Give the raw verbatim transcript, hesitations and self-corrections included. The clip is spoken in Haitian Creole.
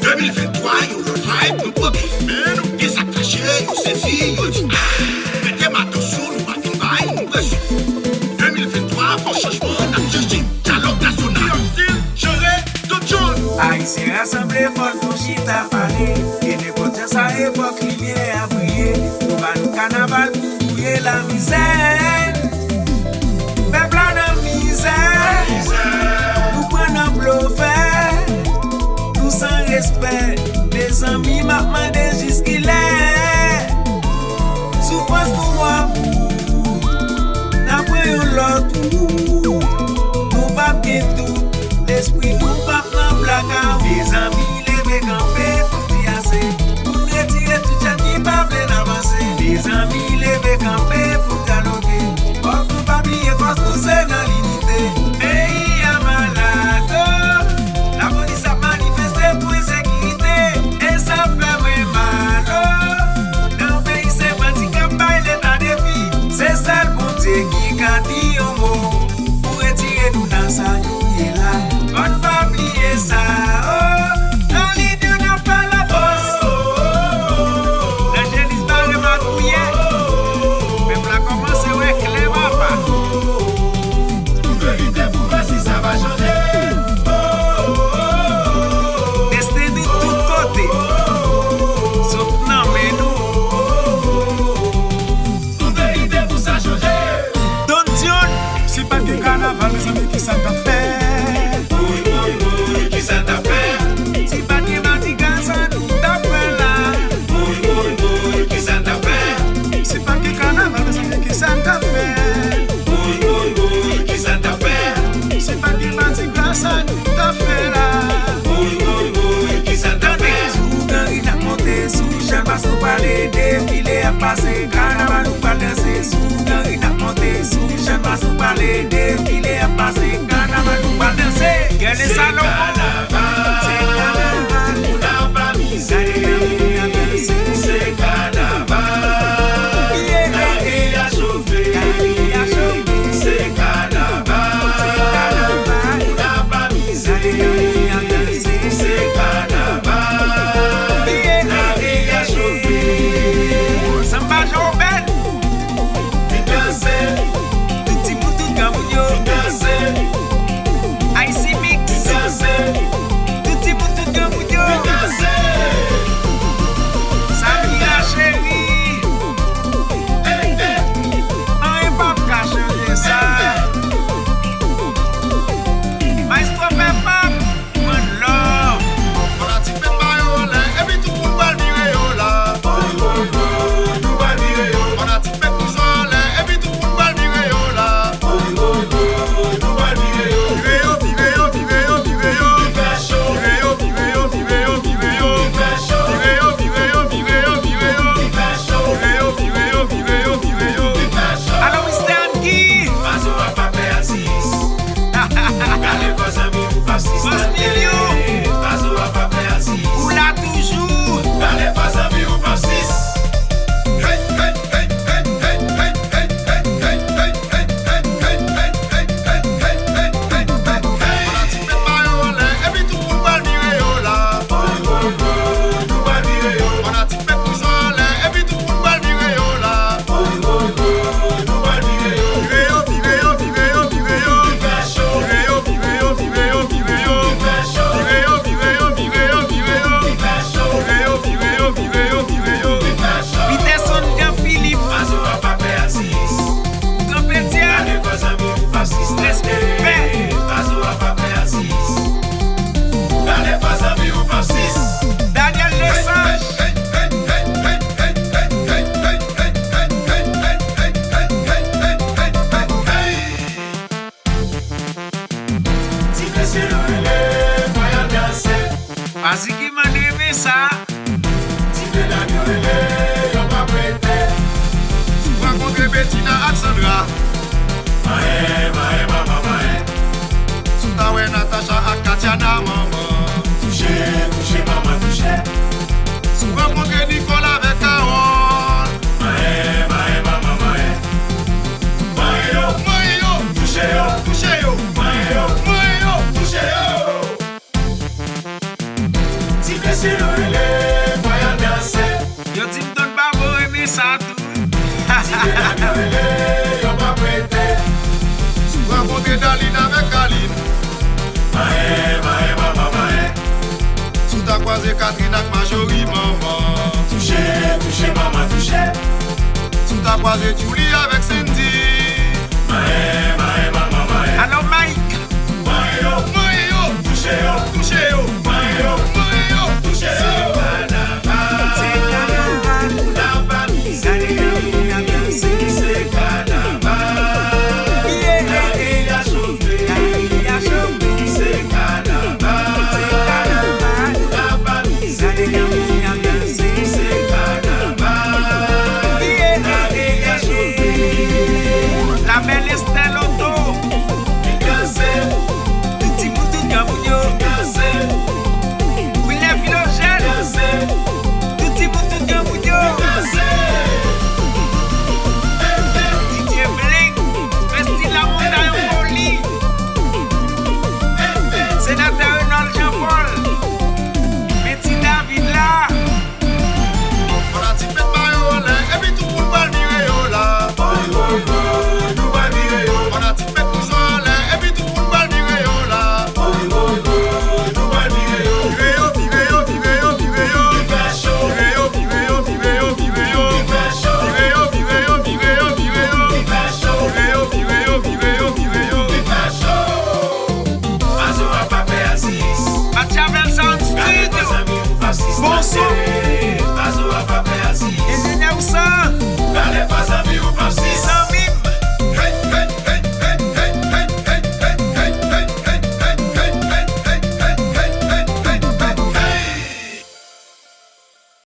De mil venntwa, yon lòt vibe nou pote. Men nou gen sa k fache, yo sezi, yo di, ah, mete maton sou nou, pa vin bay nou presyon. De mil venntwa, fò chanjman, n ap chèche dyalòg nasyonal. Ayisyen rasanble, fò nou chita pale. Ke nenpòt jan sa ye, fòk limyè a briye. Nou ba nou kanaval pou bwouye lamizè. Pèp la nan mizè. Nou pran nan blofè. Nou san respè. Mezanmi, m ap mande jiskilè. Soufrans nou ap bout. N ap pran yon lòt wout. Nou p ap gen dout. Lespri nou p ap nan blakawout. Mezanmi, leve kanpe pou di ase. Pou n retire tout jèn ki pa vle n avanse. Mezanmi, leve kanpe pou dyaloge. Fòk nou pa bliye fòs nou se nan linite. Peyi a malad, o. Lapolis ap manifeste pou ensekirite. E sa fè mwen mal, o. Nan yon peyi se bandi k ap bay Leta defi. Se sèl Bondye ki ka di yon mo. Pou retire nou nan sa nou ye la. Fò n pa bliye sa, o. Nan lide n ap fè lapòs. Lanjelis bare makouyè. Pèp la kòmanse wè klè, papa. Tout verite pou vwasi sa va chanje. Desten nou tout kote. Sot nan men nou. Tout verite pou sa chanje. Don John, si pa t gen kanaval, mezanmi, ki sa n t ap fè? Wouyy, wouyy, wouyy, ki sa n t ap fè? Si pa t gen madigra, sa nou t ap fè la? Wouyy, wouyy, wouyy, ki sa n t ap fè? Si pa t gen kanaval, mezanmi, ki sa n t ap fè? Wouyy, wouyy, wouyy, ki sa n t ap fè? Si pa t gen madigra, sa nou t ap fè la? Wouyy, wouyy, wouyy, ki sa n t ap fè? Sou gari n ap monte, sou chanmas nou pale, defile ap pase, kanaval nou pral danse. Sou gari n ap monte, sou chanmas nou pale, defile ap pase, kanaval nou pral danse. Gade Salomon. Se kanaval. Moun ap amize. Gade moun ap amize. Se kanaval. Lari a chofe. Lari a chofe. Se kanaval. Se kanaval. Moun ap amize. Se kanaval. Lari a chofe. Sanba Jowbèl. Vin danse. Tout ti pou tout granmoun yo. Vin danse. Icy Mix. Vin danse. Tout ti pou tout granmoun yo. Vin danse. Samira cheri. Hey, hey. Anyen p ap ka chanje sa. Hey, hey. Maestro Pepap. One love. Fanatik met mayo anlè, epi tout moun pral vire yo la. Woy, woy, woy, nou pral vire yo. Fanatik met bouchon anlè, epi tout moun pral vire yo la. Woy, woy, woy, nou pral vire yo. Vire yo, vire yo, vire yo, vire yo. Vire yo, vire yo, vire yo, vire yo. Vire yo, vire yo, vire yo, vire yo. Vire yo, vire yo, vire yo, vire yo. Alo, Mister Anki. Pazo a pa pè atis. Gade fò zanmi ou p ap sis tande. Pazo a pa pè atis. Ou la toujou. Gade fò zanmi ou p ap sis. Hey, hey, hey. Fanatik met mayo anlè, epi tout moun pral vire yo la. Woy, woy, woy, nou pral vire yo. Fanatik met bouchon anlè, epi tout moun pral vire yo la. Woy, woy, woy, nou pral vire yo. Vire yo, vire yo, vire yo, vire yo. Vire yo, vire yo, vire yo, vire yo. Vire yo, vire yo, vire yo, vire yo. Vire yo, vire yo, vire yo, vire yo. Peterson Jean Philippe. Pazo a pa pè atis. Gran Petye. Gade fò zanmi ou p ap sis tande. Respè. Pazo a pa pè atis. Gade fò zanmi ou p ap sis. Daniel Lessage. Ti mesye yo rele, fò y al danse. Paziki mande men sa. Ti medam yo rele, yo p ap rete. Si w rankontre Betina ak Sandra. Manyen, manyen, manman, manyen. Si w ta wè Natacha ak Katiana, manman. Touche, touche, manman, touche. Si w rankontre Nicole avèk Carole. Manyen, manyen, manman, manyen. Manyen yo, manyen yo, touche yo, touche yo. Manyen yo, manyen yo, touche yo. Yo di m Don Babo renmen sa tou. Si w rankontre Darline avèk Kaline, si w ta kwaze Katrina ak Majori, manman, touche, touche, manman, touche. Si w ta kwaze Julie avèk Cindy, alò Mike,